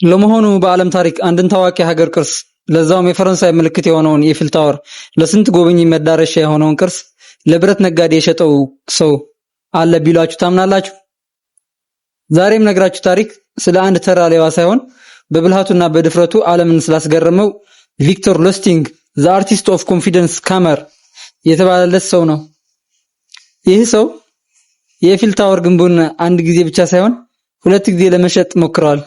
ለመሆኑ በዓለም ታሪክ አንድን ታዋቂ ሀገር ቅርስ፣ ለዛውም የፈረንሳይ ምልክት የሆነውን የኤፍል ታወር፣ ለስንት ጎብኚ መዳረሻ የሆነውን ቅርስ ለብረት ነጋዴ የሸጠው ሰው አለ ቢሏችሁ ታምናላችሁ? ዛሬ የምነግራችሁ ታሪክ ስለ አንድ ተራ ሌባ ሳይሆን በብልሃቱና በድፍረቱ ዓለምን ስላስገረመው ቪክተር ሉስቲግ፣ the artist of confidence scammer የተባለለት ሰው ነው። ይህ ሰው የኤፍል ታወር ግንቡን አንድ ጊዜ ብቻ ሳይሆን ሁለት ጊዜ ለመሸጥ ሞክረዋል።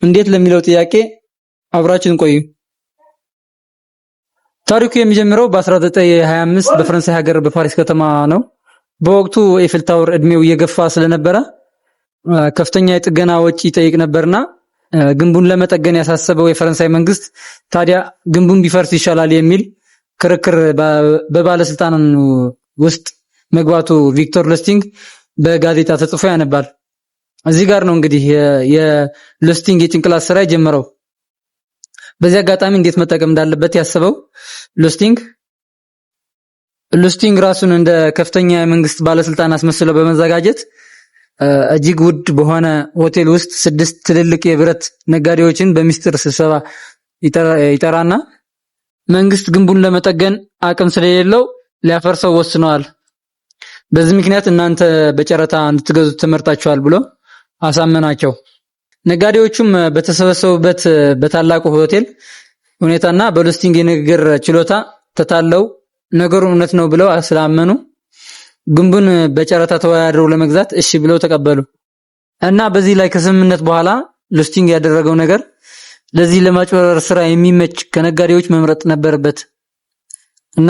እንዴት ለሚለው ጥያቄ አብራችሁን ቆዩ። ታሪኩ የሚጀምረው በ1925 በፈረንሳይ ሀገር በፓሪስ ከተማ ነው። በወቅቱ ኤፍል ታወር እድሜው እየገፋ ስለነበረ ከፍተኛ የጥገና ወጪ ይጠይቅ ነበርና ግንቡን ለመጠገን ያሳሰበው የፈረንሳይ መንግስት ታዲያ ግንቡን ቢፈርስ ይሻላል የሚል ክርክር በባለስልጣኑ ውስጥ መግባቱ ቪክቶር ሉስቲግ በጋዜጣ ተጽፎ ያነባል። እዚህ ጋር ነው እንግዲህ የሉስቲግ የጭንቅላት ስራ የጀመረው። በዚህ አጋጣሚ እንዴት መጠቀም እንዳለበት ያሰበው ሉስቲግ ራሱን እንደ ከፍተኛ የመንግስት ባለስልጣን አስመስሎ በመዘጋጀት እጅግ ውድ በሆነ ሆቴል ውስጥ ስድስት ትልልቅ የብረት ነጋዴዎችን በሚስጥር ስብሰባ ይጠራና መንግስት ግንቡን ለመጠገን አቅም ስለሌለው ሊያፈርሰው ወስነዋል። በዚህ ምክንያት እናንተ በጨረታ እንድትገዙት ተመርጣችኋል ብሎ አሳመናቸው። ነጋዴዎቹም በተሰበሰቡበት በታላቁ ሆቴል ሁኔታና በሉስቲግ የንግግር ችሎታ ተታለው ነገሩን እውነት ነው ብለው ስላመኑ ግንቡን በጨረታ ተወዳድረው ለመግዛት እሺ ብለው ተቀበሉ። እና በዚህ ላይ ከስምምነት በኋላ ሉስቲግ ያደረገው ነገር ለዚህ ለማጭበርበር ስራ የሚመች ከነጋዴዎች መምረጥ ነበረበት። እና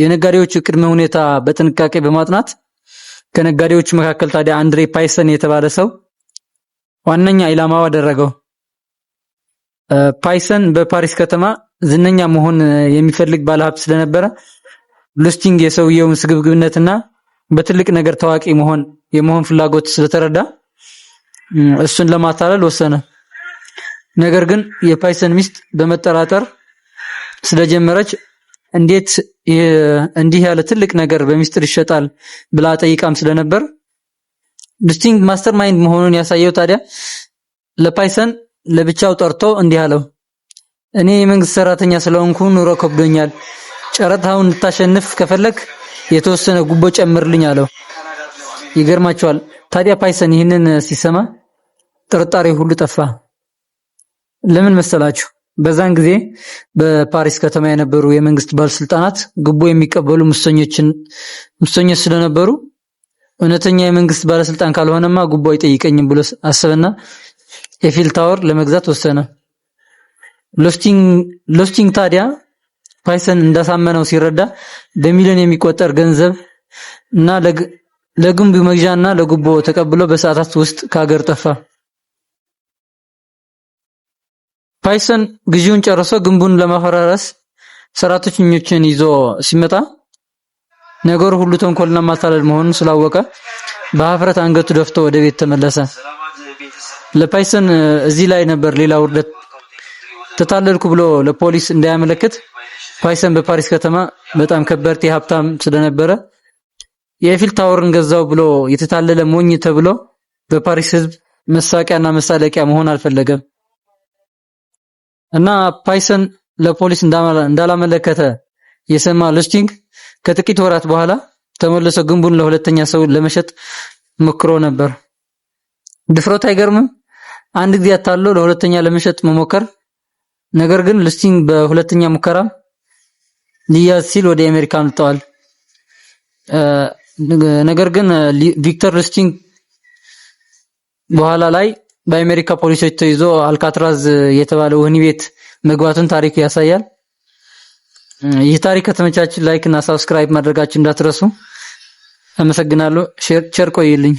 የነጋዴዎች ቅድመ ሁኔታ በጥንቃቄ በማጥናት ከነጋዴዎቹ መካከል ታዲያ አንድሬ ፓይሰን የተባለ ሰው ዋነኛ ኢላማው አደረገው። ፓይሰን በፓሪስ ከተማ ዝነኛ መሆን የሚፈልግ ባለሀብት ስለነበረ ሉስቲግ የሰውየውን ስግብግብነትና በትልቅ ነገር ታዋቂ የመሆን ፍላጎት ስለተረዳ እሱን ለማታለል ወሰነ። ነገር ግን የፓይሰን ሚስት በመጠራጠር ስለጀመረች እንዴት እንዲህ ያለ ትልቅ ነገር በሚስጥር ይሸጣል ብላ ጠይቃም ስለነበር ሉስቲግ mastermind መሆኑን ያሳየው ታዲያ ለፓይሰን ለብቻው ጠርቶ እንዲህ አለው፣ "እኔ የመንግስት ሰራተኛ ስለሆንኩ ኑሮ ከብዶኛል። ጨረታውን እንድታሸንፍ ከፈለክ የተወሰነ ጉቦ ጨምርልኝ" አለው። ይገርማችኋል። ታዲያ ፓይሰን ይህንን ሲሰማ ጥርጣሬ ሁሉ ጠፋ። ለምን መሰላችሁ? በዛን ጊዜ በፓሪስ ከተማ የነበሩ የመንግስት ባለስልጣናት ጉቦ የሚቀበሉ ሙሰኞች ስለነበሩ እውነተኛ የመንግስት ባለስልጣን ካልሆነማ ጉቦ አይጠይቀኝም ብሎ አሰበና ኤፊል ታወር ለመግዛት ወሰነ። ሉስቲግ ታዲያ ፓይሰን እንዳሳመነው ሲረዳ በሚሊዮን የሚቆጠር ገንዘብ እና ለግንቡ መግዣና ለጉቦ ተቀብሎ በሰዓታት ውስጥ ከሀገር ጠፋ። ፓይሰን ግዢውን ጨርሶ ግንቡን ለማፈራረስ ሰራተኞችን ይዞ ሲመጣ ነገሩ ሁሉ ተንኮልና ማታለል መሆኑን ስላወቀ በሀፍረት አንገቱ ደፍቶ ወደ ቤት ተመለሰ። ለፓይሰን እዚህ ላይ ነበር ሌላ ውርደት። ተታለልኩ ብሎ ለፖሊስ እንዳያመለክት ፓይሰን በፓሪስ ከተማ በጣም ከበርቴ ሀብታም ስለነበረ የኤፊል ታወርን ገዛው ብሎ የተታለለ ሞኝ ተብሎ በፓሪስ ሕዝብ መሳቂያና መሳለቂያ መሆን አልፈለገም። እና ፓይሰን ለፖሊስ እንዳላመለከተ የሰማ ሉስቲግ ከጥቂት ወራት በኋላ ተመልሶ ግንቡን ለሁለተኛ ሰው ለመሸጥ ሞክሮ ነበር። ድፍረቱ አይገርምም? አንድ ጊዜ አታሎ ለሁለተኛ ለመሸጥ መሞከር። ነገር ግን ሉስቲግ በሁለተኛ ሙከራ ሊያዝ ሲል ወደ አሜሪካ አምልጠዋል። ነገር ግን ቪክተር ሉስቲግ በኋላ ላይ በአሜሪካ ፖሊሶች ተይዞ አልካትራዝ የተባለ ወህኒ ቤት መግባቱን ታሪክ ያሳያል። ይህ ታሪክ ከተመቻችሁ like እና subscribe ማድረጋችሁ እንዳትረሱ። አመሰግናለሁ። ቸር ቆዩልኝ።